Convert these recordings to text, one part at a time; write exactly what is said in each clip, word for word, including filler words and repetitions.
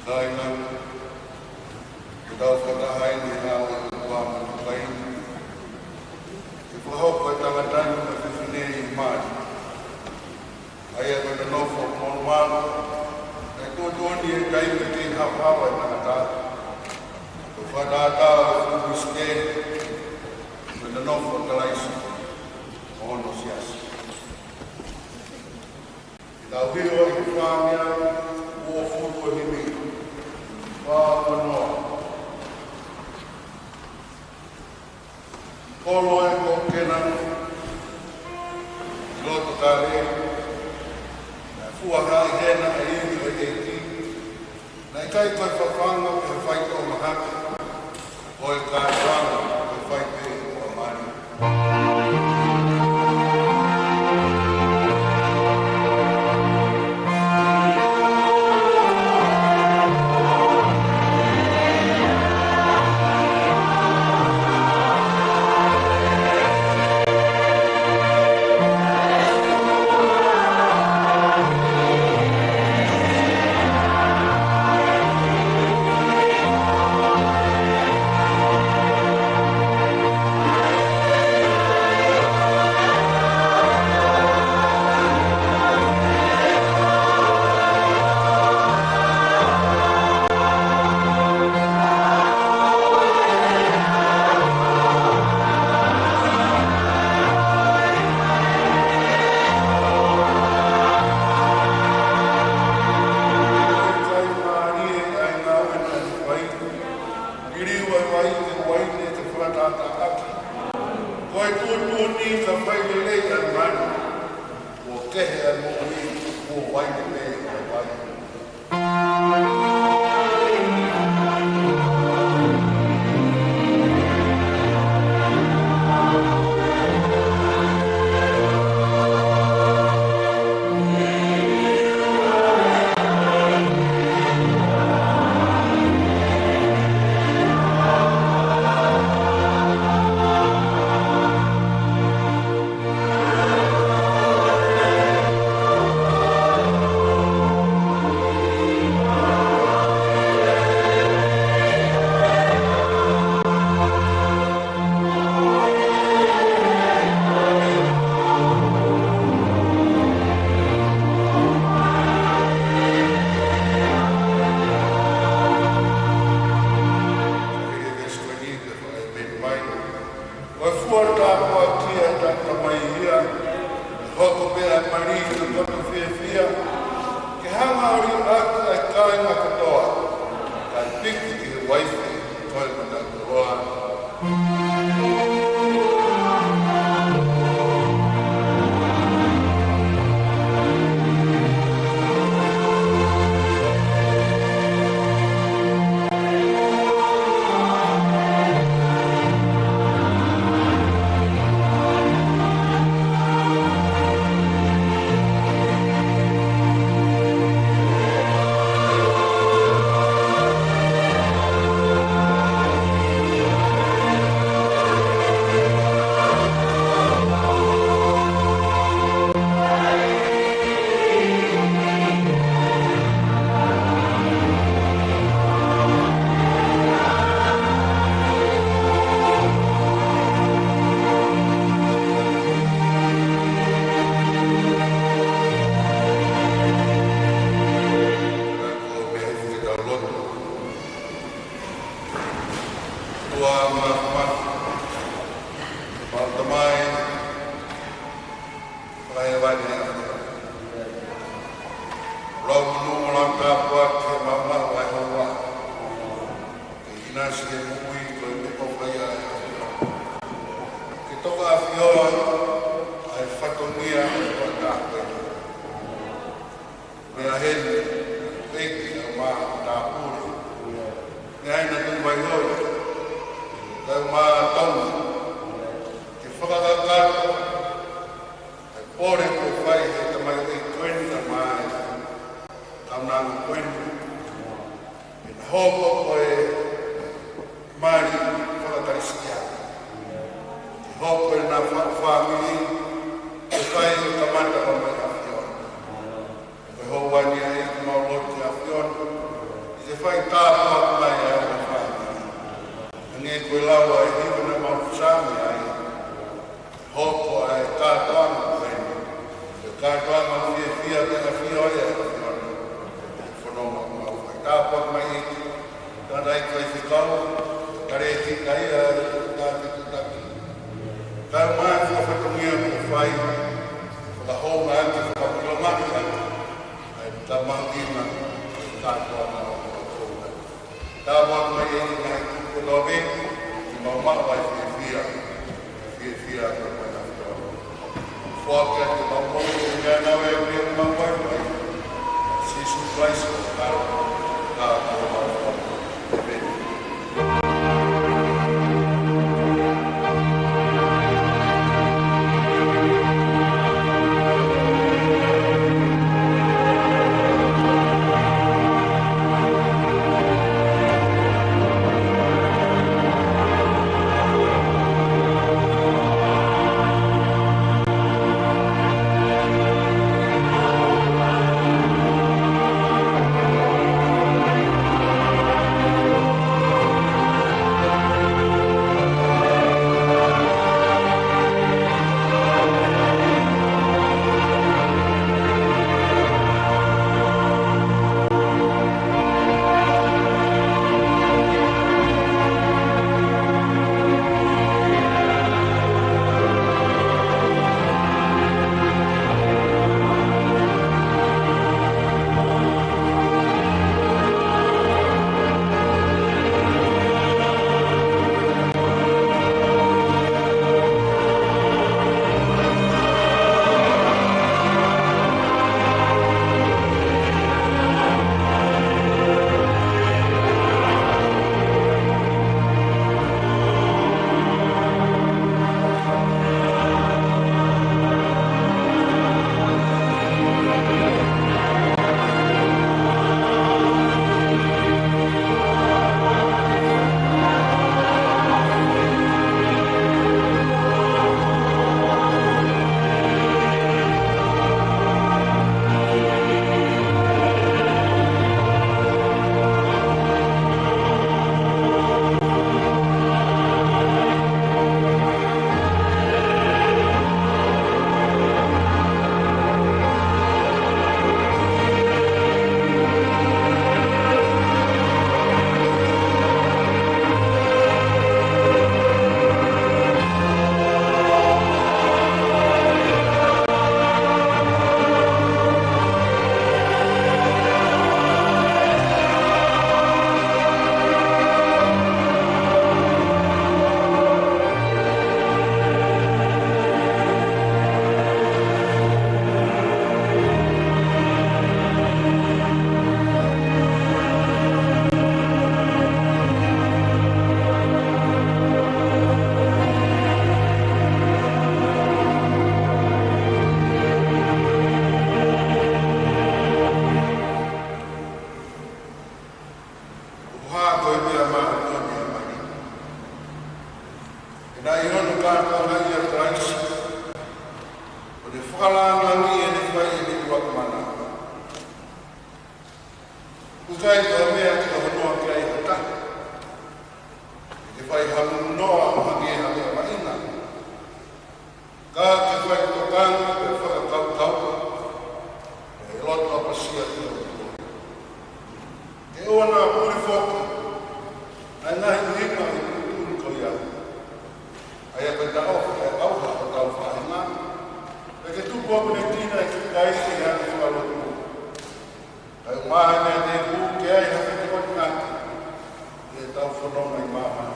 Laina, ke tau fakataha ai he ʻaho ni ʻi he ʻaho ni, ke fakahoko e tangata ni mo e fefine ni ʻi mali. ʻA ia ko e nonofo monumanu, ʻa e tuʻutuʻuni ʻe ʻikai ke kei haohaoa e tangata, ko e fakatātā ʻo e fuʻu misiteli, ko e nonofo ʻa Kalaisi mo hono siasi. Ke tau hiva ʻi he fāngeau uofulu ʻo e himi. Fā ono. Kolo e ko kena, loto kale, naʻe fuahaʻi hena ʻa e ivi ʻo e ʻEiki. Naʻe ʻikai ko e fafanga pe faitoʻo mahaki, ko e kātoanga ko e fai pē ʻo e mali. Liliu ʻa e vai ki he uaine ke fakatātāʻaki. Ko e tuʻutuʻuni ka fai lelei ʻa e mali, kuo kehe ʻa e moʻui, kuo uaine pē ʻa e vai. Ko e fua tāpuaki ʻa e tangata mai ia, hoko pē ʻa e mali ko e poto fiefia, ke hanga ʻo liʻaki ʻa e kāinga kotoa, kae piki ki he uaifi ko e mataʻikoloa. ʻOtua Māfimafi, ʻemau Tamai, fakaʻeveʻeva. Lau monū mo lau tāpuaki ke maʻu ʻa e houa. Ke ʻinasi e moʻui ko e meʻa ʻoku fai ʻe he ʻAfiona. Ke tokaʻi ʻe he ʻAfiona ʻa e fatongia ʻo e tāpuaki. Meʻa heni, ʻEiki, ʻa e matāpule. Meʻa heni ʻa e tui vai hoi. Kae matongi. Ke fakakakato ʻa e pole kuo fai ʻe he tamaioʻeiki ko eni, kae ʻumaʻā e kaunanga ko eni. Ke na hoko ko e mali fakakalisitiane. Ke hoko ʻena fa-, fāmili, ke fai ʻo kamata ʻo mai ʻAfiona. Ko e houa ni ʻEiki, mau lotu ki he ʻAfiona, ʻi he Ina, kātoa na o koutou. Tāpuaki mai ʻEiki ʻi he ngaahi kupu kotoa pē, ke mau maʻu ʻa e fiefia, fiefia ko e Faʻahinga. Foaki atu ʻemau moʻui ʻi he meʻa naʻa mau maʻu ai, Sīsū Kalaisi ko e ʻAlo, ka ko homau Fakamoʻui. ʻĒmeni. Ko e hā ko e meʻa māʻoniʻoni ʻa e mali? He naʻe ʻi hono kātoanga ʻia Kalaisi, ʻo ne fakalāngilangiʻi ʻene fai ʻene ʻuluaki mana. ʻOku ʻikai ko e meʻa ke honoa ki ai ha taha, ke fai ha muʻonoa ʻo hangē ha meʻa maʻina, ka ke fai tokanga pea fakakaukau, pea ʻi he loto ʻapasia ki he ʻOtua. Ke ʻoua naʻa puli foki ʻa e ngaahi ʻuhinga ʻo e tuʻutuʻuni ko ia, ʻa ia ko e taʻofi ʻa e ʻauha ʻo hotau faʻahinga, pea ke tupu ʻamanekina ʻa e kakai ki he angahala ʻo e lotu. Kae ʻumaʻā ʻa e meʻa tēpū ke ʻi ai ha fetokoniʻaki ʻi heʻetau fononga ʻi māmani,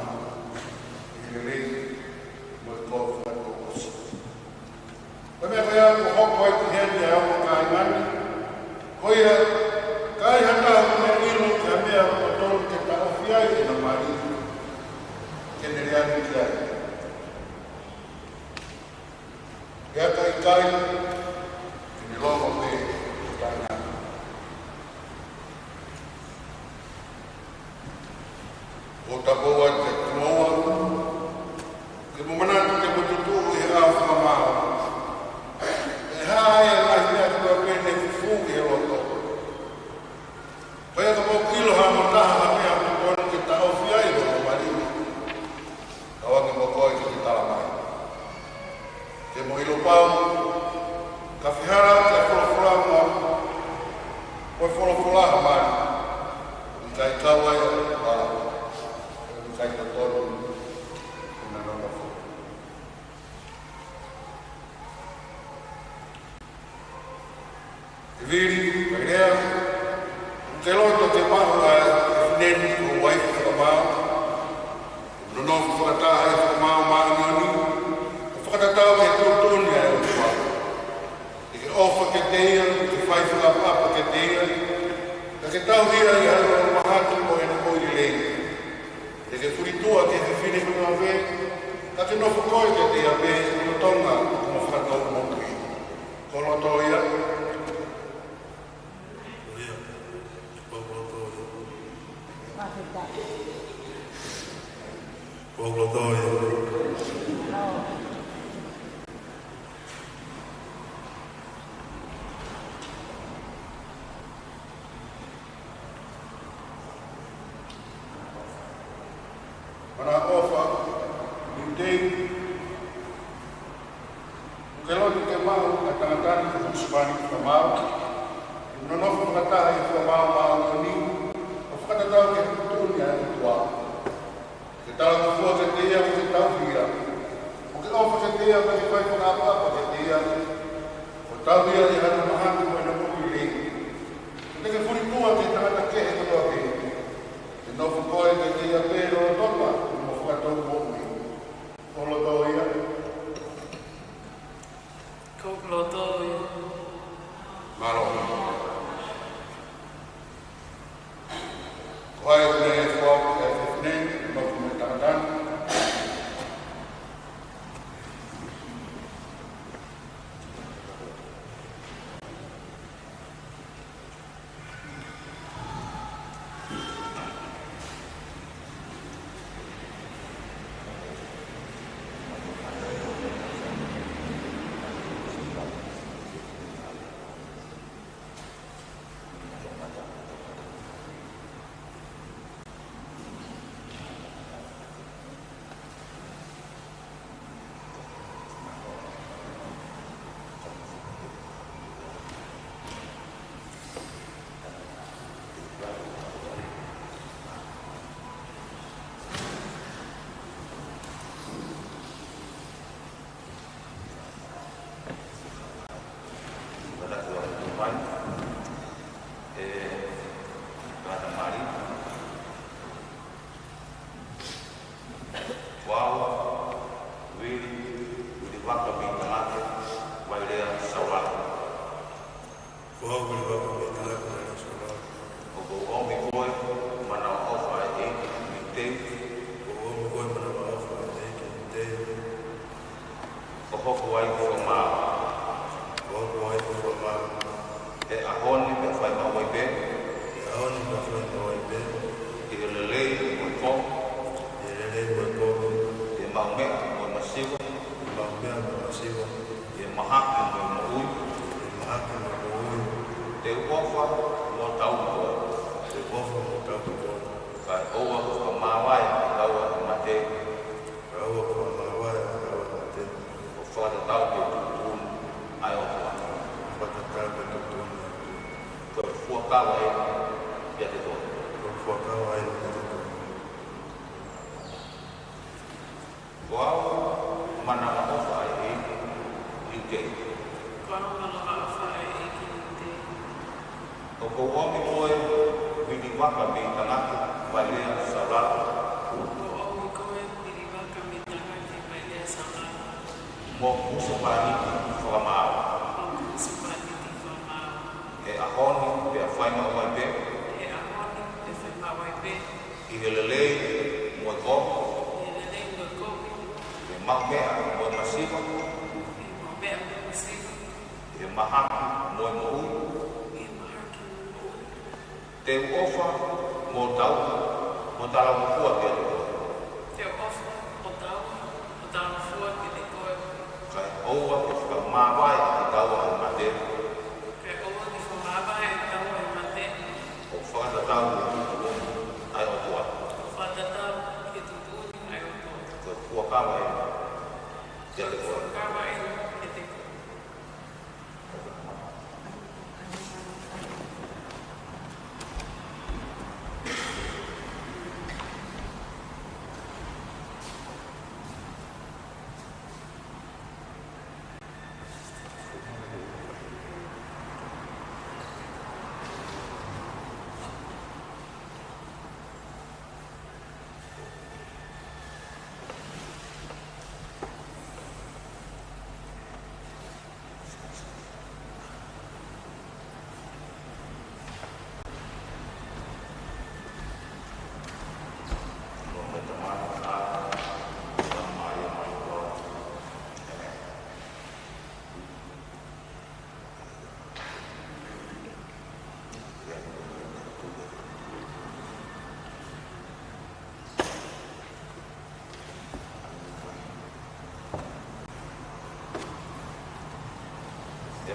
ʻi he lelei mo e kovi ʻa e kuo ʻosi. Ko e meʻa ko ia kuo hoko ai ki heni ʻa e ongo kāinga ni, ko ia, ka ʻi ai ha taha ʻoku ne ʻilo ki ha meʻa ʻoku totonu ke taʻofi ai ʻena mali, ke ne lea ange ki ai. Pea ka ʻikai, ke ne longo pē ʻi he taʻengata. ʻOku tapu atu kiate kimoua, ke mou manatu ke mou tutuʻu ʻi he ʻao fakamaau. ʻE hā ʻa e ngaahi meʻa kotoa pē ne fufū ʻi he loto. Ko ia ka mou ʻilo ha mo taha ha meʻa ʻoku totonu ke taʻofi ai hono mali, kau ange mo koe ke ke tala mai. Ke mou ʻilo pau, ka fehālaaki ʻa e folofola mo, mo e folofola ha mali, ʻoku ʻikai kau ai ʻa e folofola, ʻoku ʻikai totonu ke na nonofo. ʻE vili, ʻe lea, Ke loto ke maʻu ʻa e fefine ni ko ho uaifi fakamaau, nonofo fakataha ʻi he fakamaau māʻoniʻoni, ʻo fakatatau ki he tuʻutuʻuni ʻa e ʻOtua. Ke ke ʻofa kiate ia, ke fai fakaʻapaʻapa kiate ia, ka ke tauhi ia ʻi haʻane mahaki mo ʻene moʻui lelei. Ke ke fulituʻa ki he fefine ko ia pē, ka ke nofo koe kiate ia pē, lolotonga hoʻo fakatou moʻui. Ko ho loto ia? Ko ia, ko ho loto ia. Ko ho loto ia. Manavaʻofa Liutei, ʻoku ke loto ke maʻu ʻa e tangata ni ko ho husepāniti fakamaau, ʻo nonofo fakataha ʻi he fakamaau māʻoniʻoni, ʻo fakatatau ki he tuʻutuʻuni ʻa e ʻOtua. Ke talangofua kiate ia, ke tauhi ia. Ke ʻofa kiate ia, ke fai fakaʻapaʻapa kiate ia, ʻo tauhi ia ʻi haʻane mahaki mo ʻene moʻui lelei. Ke ke fulituʻa ki he tangata kehe kotoa pē, ke nofo koe kiate ia pē, lolotonga hoʻo fakatou moʻui. Ko ho loto ia? Ko ho loto ia. Mālō. Ko hai ʻoku ne foaki ʻa e fefine ni, nofo mo e tangata ni? Ko au, Vili, Vili Vaka Mei Tangata, Vailea, Saulala. Ko au, Vili Vaka Mei Tangata, Vailea, Saulala. ʻOku ou ʻomi koe, Manavaʻofa ʻa e ʻEiki Liutei. ʻOku ou ʻomi koe, Manavaʻofa ʻa e ʻEiki Liutei, ko hoku uaifi fakamaau. Ko hoku uaifi fakamaau. ʻI he ʻaho ni pea fai maʻu ai pē. ʻI he ʻaho ni pea fai maʻu ai pē. ʻI he lelei mo e kovi. ʻI he lelei mo e kovi. ʻI he maʻumeʻa mo e masiva. ʻI he maʻumeʻa mo e masiva. ʻI he mahaki mo e moʻui. ʻI he mahaki mo e moʻui. Te u ʻofa mo tauhi koe. Te u ʻofa mo tauhi koe. Kae ʻoua ke fakamāvae ʻa e taua ʻo e mate. Kae ʻoua ke fakamāvae ʻa e taua ʻo e mate. ʻO fakatatau ki he tuʻutuʻuni ʻa e ʻOtua. ʻO fakatatau ki he tuʻutuʻuni ʻa e ʻOtua. Ko e fuakava eni kiate koe. Ko e fuakava eni kiate koe. Ko au, Manavaʻofa ʻa e ʻEiki Liutei. Ko au, Manavaʻofa ʻa e ʻEiki Liutei. ʻOku ou ʻomi koe, Vili Vaka Mei Tangata, Vailea, Saulala. ʻOku ou ʻomi koe, Vili Vaka Mei Tangata, Vailea, Saulala, mo hoku husepāniti fakamaau. Mo hoku husepāniti fakamaau. ʻI he ʻaho ni pea fai maʻu ai pē. ʻI he ʻaho ni pea fai maʻu ai pē. ʻI he lelei mo e kovi. ʻI he lelei mo e kovi. ʻI he maʻumeʻa mo e masiva. ʻI he maʻumeʻa mo e masiva. ʻI he mahaki mo e moʻui. ʻI he mahaki mo e moʻui. Te u ʻofa mo tauhi, mo talangofua kiate koe. Te u ʻofa mo tauhi, mo talangofua kiate koe. Kae ʻoua ke fakamāvae ʻa e taua ʻo e mate. Kae ʻoua ke fakamāvae ʻa e taua ʻo e mate. ʻO fakatatau ki he tuʻutuʻuni ʻa e ʻOtua. ʻO fakatatau ki he tuʻutuʻuni ʻa e ʻOtua. Ko e fuakava eni kiate koe. Ko e fuakava eni kiate koe.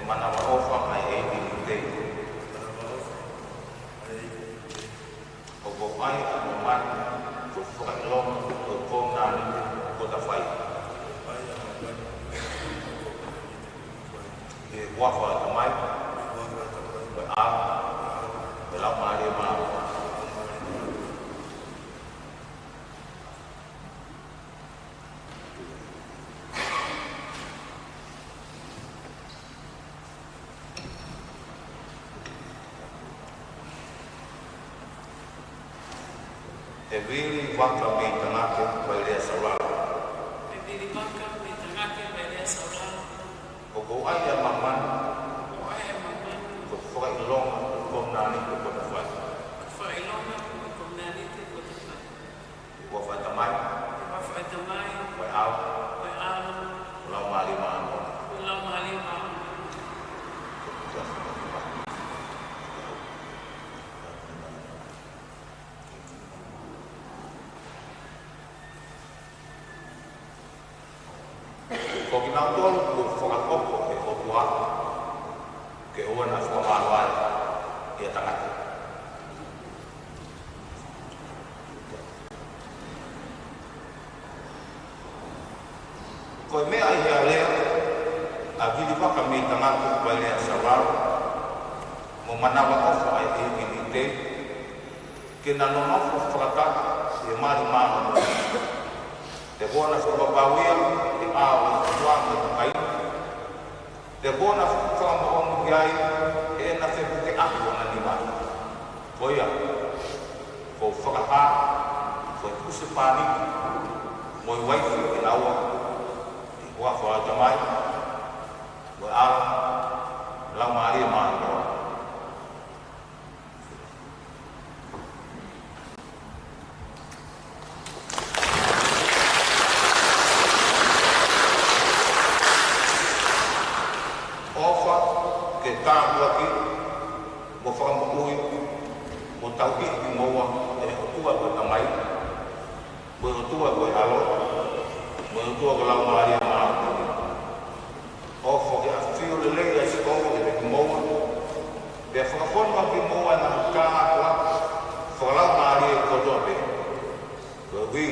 Manavaʻofa ʻa e ʻEiki ni tei. Manavaʻofa ʻa e ʻEiki ni tei. ʻOku ou ʻai ʻa māmani ko e fakaʻilonga ʻo e kovinānite kuo ta fai. ʻOku ou ʻai ʻa māmani ko e fakaʻilonga ʻo e kovinānite kuo ta fai. ʻI he huafa ʻo e Tamai. ʻI he huafa ʻo e Tamai. Ko e ʻAlo. Ko e ʻAlo. Ko e Laumālie Māʻoniʻoni. Ko e Laumālie Māʻoniʻoni. ʻE vili vaka mei tangata, Vailea Saulala. ʻE vili vaka mei tangata, Vailea Saulala. ʻOku ou ʻai ʻa māmani. ʻOku ou ʻai ʻa māmani. Ko e fakaʻilonga ʻo e kovinānite kuo ta fai. Ko e fakaʻilonga ʻo e kovinānite kuo ta fai. ʻI he huafa ʻo e Tamai. ʻI he huafa ʻo e Tamai. Ko e ʻAlo. Ko e ʻAlo. Ko e Laumālie Māʻoniʻoni. Ko e Laumālie Māʻoniʻoni. Ko kinautolu kuo fakahoko ʻe he ʻOtua ke ʻoua naʻa fakamālō ai ʻa e tangata. Ko e meʻa ʻi he alea ʻa e vili vaka mei tangata, Vailea Saulala, mo manavaʻofa ʻa e ʻEiki ni tei, ke na nonofo fakataha ʻi he mali māʻoniʻoni. Te kona fakapapauʻi ia ʻi he ʻao ʻo e ʻOtua mo e kakai. Te kona fakamoʻoni ki ai heʻena fepuke ʻaki ʻona nima. Ko ia, ʻoku ou fakahā ko e husepāniti mo e uaifi kinaua, ʻi he huafa ʻo e Tamai, mo e ʻAlo, Laumālie Māʻoniʻoni. ʻOfa ke tāpuaki, mo fakamoʻui, mo tauhi kimoua ʻe he ʻOtua ko e Tamai, mo e ʻOtua ko e ʻAlo, mo e ʻOtua ko e Laumālie Māʻoniʻoni. ʻOfa ke ʻafio lelei ʻa e Siʻoto ʻiate kimoua, pea fakafonu ʻa kimoua ʻi he ngaahi kātoanga fakalaumālie kotoa pē. Koeʻuhi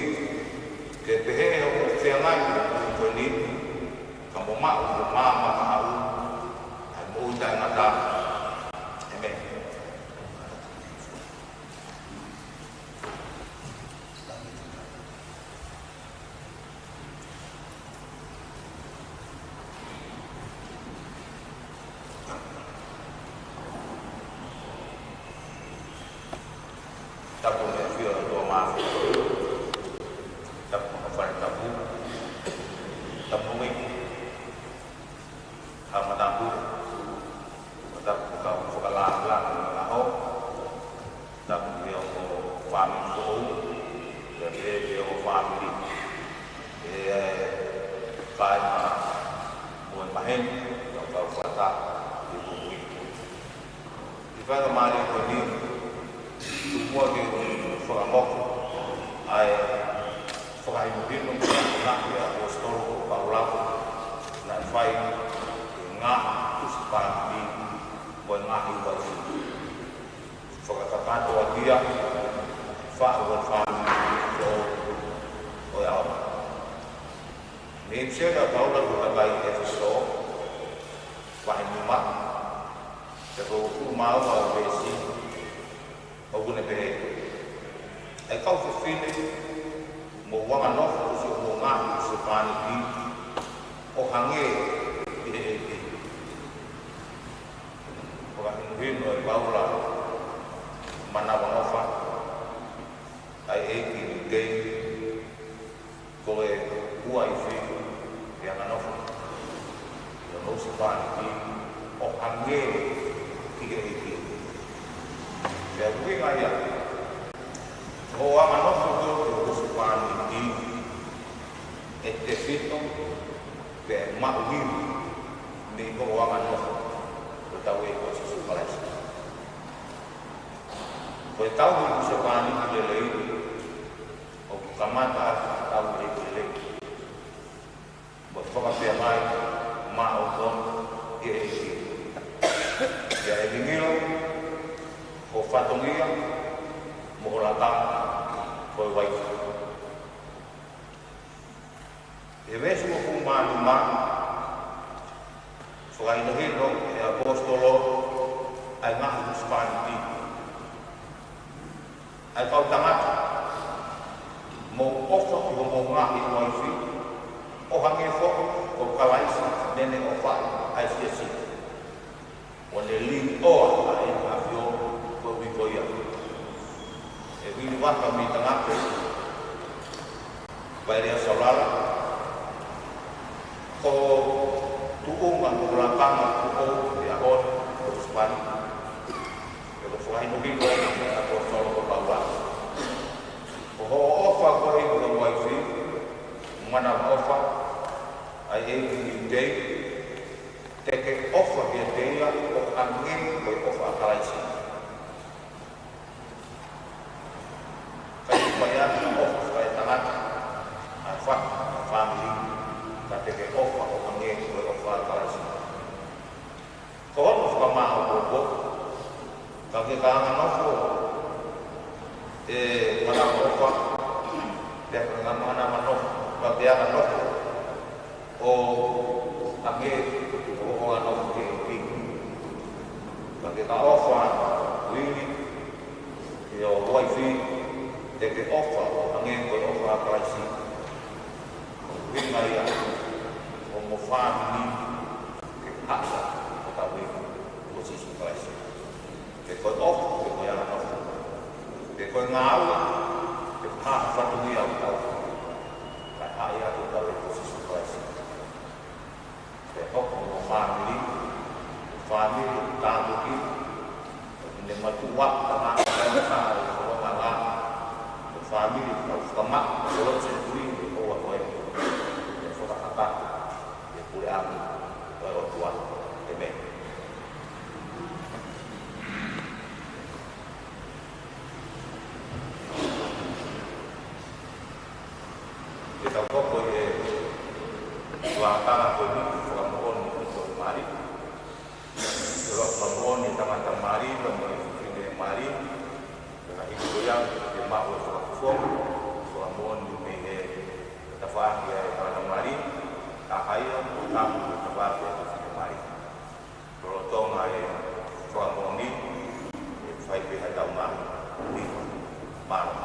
ke pehē ʻoku feangai mo e moʻui ko eni, ka mo maʻu mo maama maʻau ʻa e moʻui taʻengata. ʻĒmeni. Tapu mo e ʻafio ʻa e ʻOtua Māfimafi. Tapu mo e fale tapu. Tapu mo e kau matāpule. Tapu mo e kau fakalāngilangi ʻo e ʻaho. Tapu ki hoʻo fāmili foʻou, pea pehē ki hoʻo fāmili, ʻa e kāinga mo e maheni, ʻa e kau fakataha ʻi he moʻui. ʻI he faingamālie ko eni, tuku muʻa ke u fakahoko ʻa e fakahinohino mo e akonaki ʻa e ʻAposetolo ko Paula, naʻe fai ki he ngaahi husepāniti mo e ngaahi uaifi. Fakakakato atu ia, faʻu ʻa e fāmili ʻo, ʻo e ʻaho. Naʻe ʻipiseli ʻa Paula ki he kakai ʻEfesō, vahe nima, pea ko e hongofulu mā ua ʻo e veesi, ʻoku ne pehē: ʻE kau fefine, mou anganofo ʻi hoʻomou ngaahi husepāniti, ʻo hangē ki he ʻEiki. Fakahinohino ʻe Paula, manavaʻofa ʻa e ʻEiki ni tei, ko e uaifi ke anganofo ʻi hono husepāniti ʻo hangē ki he ʻEiki. Pea ʻuhinga ia, ko hoʻo anganofo ki hoʻo husepāniti, ʻe tefito pea ʻe maʻu ivi mei hoʻo anganofo ki hotau ʻEiki ko Sīsū Kalaisi. Ko e tauhi husepāniti lelei, ʻoku kamata ʻaki ʻa e tauhi ʻEiki lelei. Mo e fakafeangai maʻongoʻonga ʻi he ʻEiki. ʻIo, ʻe ngingila ho fatongia mo ho lakanga ko e uaifi. ʻI he veesi uofulu mā nima, fakahinohino ʻe he ʻaposetolo ʻa e ngaahi husepāniti. ʻA e kau tangata, mou ʻofa ki hoʻomou ngaahi uaifi, ʻo hangē foki ko Kalaisi naʻa ne ʻofa ʻa e siasi, ʻo ne liʻoa ʻa ʻene ʻAfio koeʻuhi ko ia. ʻE Vili Vaka mei Tangata, Vailea Saulala, ko e tuʻunga mo e lakanga ko e ʻofa ʻa e husepāniti. Pea ko e fakahinohino ʻa e ʻaposetolo ko Paula. Ko hoʻo ʻofa ko ē ki ho uaifi, manavaʻofa, ʻa e ʻEiki ʻiate ia, te ke ʻofa kiate ia ʻo hangē ko e ʻofa ʻa Kalaisi. ʻIkai ke fai ʻaki ha ʻofa fakaetangata ʻa e fatu, ʻa e fāmili, ka te ke ʻofa ʻo hangē ko e ʻofa ʻa Kalaisi. Ko hono fakamāʻopoʻopo, ka ke ka anga nofo ʻe manavaʻofa, pea ka anga manavaʻofa, ka ke anga nofo ʻo hangē ko hoʻo anga nofo ki he ʻEiki. Ka ke ka ʻofa, Vili, ki ho uaifi, te ke ʻofa ʻo hangē ko e ʻofa ʻa Kalaisi. Ko e ʻuhinga ia ʻo hoʻomo fāmili ke haʻi ʻa hotau ʻEiki ko Sīsū Kalaisi. Pe ko e ʻofa, pe ko e anga nofo, pe ko e ngāue, pe ko e hā ha fatongia ʻoku tau fai, kae haʻi ʻa hotau ʻEiki ko Sīsū Kalaisi. Pea hoko mo e fāmili, fāmili tāpuaki, ʻo ne matuʻuaki ʻa e ngaahi kakai ʻo e fononga, ko e fāmili ʻoku fakamaʻa, ko e lotu senituli ʻe ua ko ē, ʻe fakahakahaka ʻi he puleʻanga ʻo e ʻOtua. ʻĒmeni. Ke tau hoko ʻi he lakanga ko eni, fakamoʻoni ʻi he Laumālie. Ke fakamoʻoni tangata mali, mo e fefine mali. Ko e ngaahi ko ia, ke maʻu e fakafofonga, fakamoʻoni mei he tafaʻaki ʻa e tangata mali. Ka haia, ka tafaʻaki ʻa e fefine mali. Lolotonga e fakamoʻoni, ʻe fai pē ha tau mā. Ni, mālō.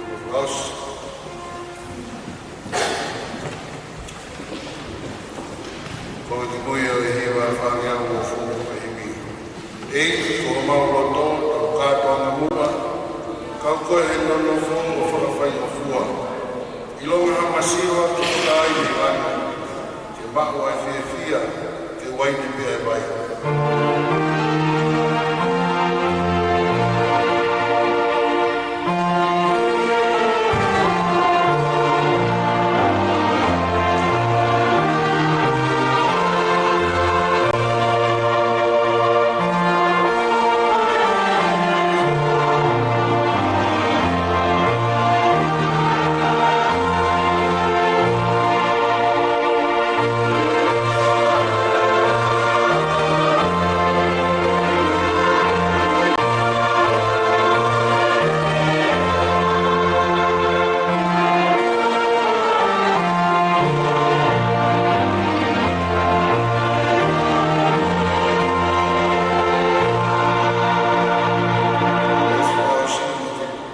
Fakaʻosi. Ko e kimui ʻo e hiva fāngeau ʻo fou ʻo e himi. ʻEiki, ko homau loto, tau kātoanga muʻa, kau koe he nonofo ʻo fakafaingofua. ʻIlonga ha masiva kuo tā ʻi he langa, ke maʻu ʻa e fiefia, ke uaine pē ʻa e vai.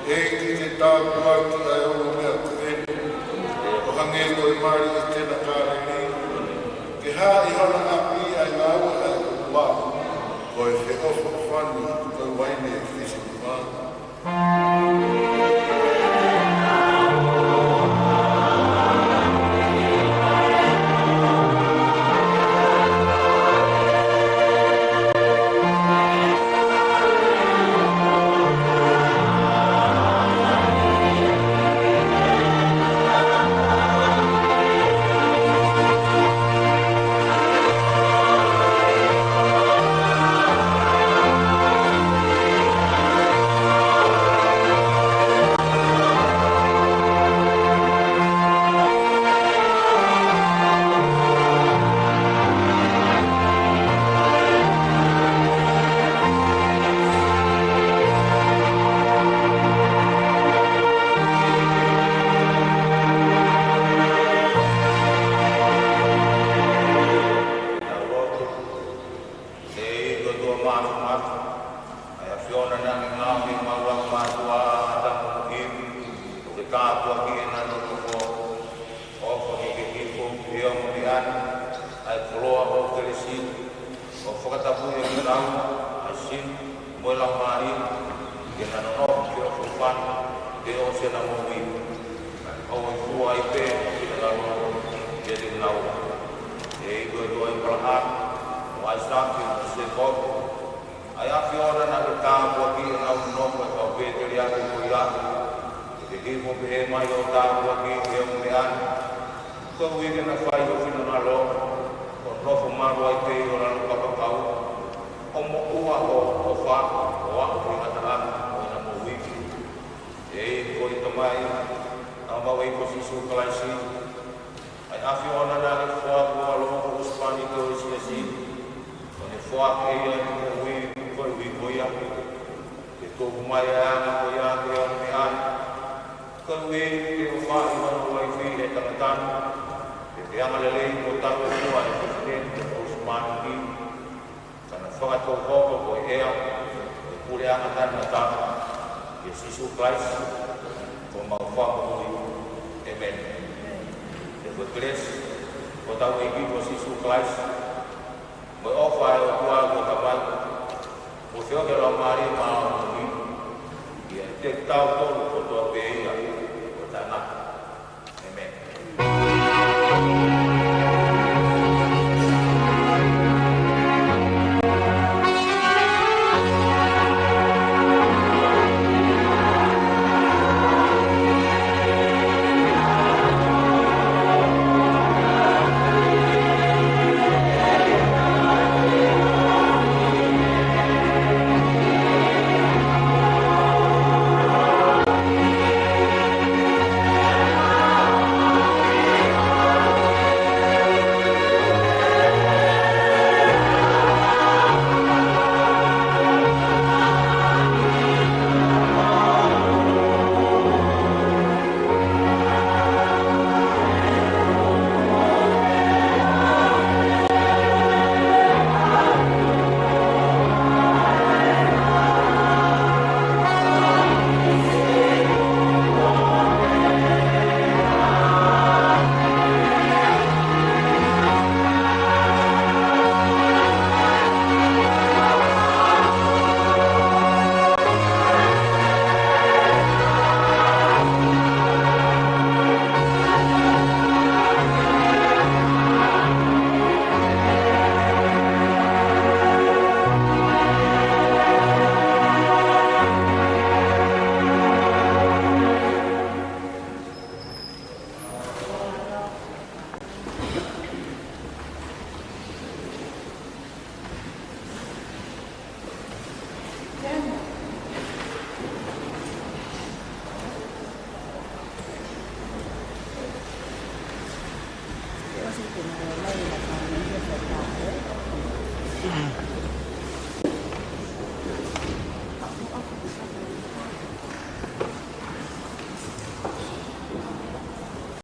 ʻEiki, ke tāpuakiʻi ʻa e ongo meʻa ko eni, ʻo hangē ko e mali ʻi Kena Kāleli, ke hā ʻi hona ʻapi ʻa e ngāue ʻa e ʻOtua, ko e feʻofoʻofani, ko e uaine fisimuʻa. ʻEiki, ko e ʻOtua Māfimafi, ʻa e ʻAfiona naʻa ne ngaohi ʻemau langa mātuʻa ʻa ʻĀtama mo ʻIvi, ʻo ke tāpuakiʻi ʻena nonofo, ʻofa ke ke hifo ki he ongo meʻa ni ʻa e koloa ʻo Kelesi, ʻo fakatapui ʻa kinaua ʻa e sino mo e laumālie, ke na nonofo feʻofoʻofani pē ʻosi ʻena moʻui, kae ʻoua ʻe fua ai pē ʻa e finangalo ʻiate kinaua. ʻEiki, ko e ʻOtua ʻo ʻĒpalahame, mo ʻAisake, mo Sēkope, ʻa e ʻAfiona naʻa ke tāpuakiʻi ʻenau nonofo ʻi he kau pēteliake ko ia, ke ke hifo pehē mai ʻo tāpuakiʻi ʻa e ongo meʻa ni, koeʻuhi ke na fai ho finangalo, ʻo nofo malu ai pē ʻi ho lalo kapakau, ʻo moʻua ʻo, ʻo fa, ʻo aʻu ki he ngataʻanga ʻo ʻena moʻui. ʻEiki, ko e Tamai ʻa homau ʻEiki ko Sīsū Kalaisi, ʻa e ʻAfiona naʻa ne foaki ho ʻAlo ko e husepāniti ʻo e siasi, ʻo ne foaki ʻe ia ʻene moʻui koeʻuhi ko ia, ke tuku mai ʻa e anga ko ia ki he ongo meʻa ni, koeʻuhi ke ʻofaʻi hono uaifi ʻe he tangata ni, ke ke angalelei mo talangofua ʻa e fefine ni ko e husepāniti, ka na fakatouhoko ko e ʻea ʻo e puleʻanga taʻengata, ʻia Sīsū Kalaisi ko homau Fakamoʻui. ʻĒmeni. Ko e kelesi ʻa hotau ʻEiki ko Sīsū Kalaisi, mo e ʻofa ʻa e ʻOtua ko e Tamai, mo e feohi ʻa e Laumālie Māʻoniʻoni, ʻiate kitautolu kotoa pē ia ʻo taʻengata. ʻĒmeni.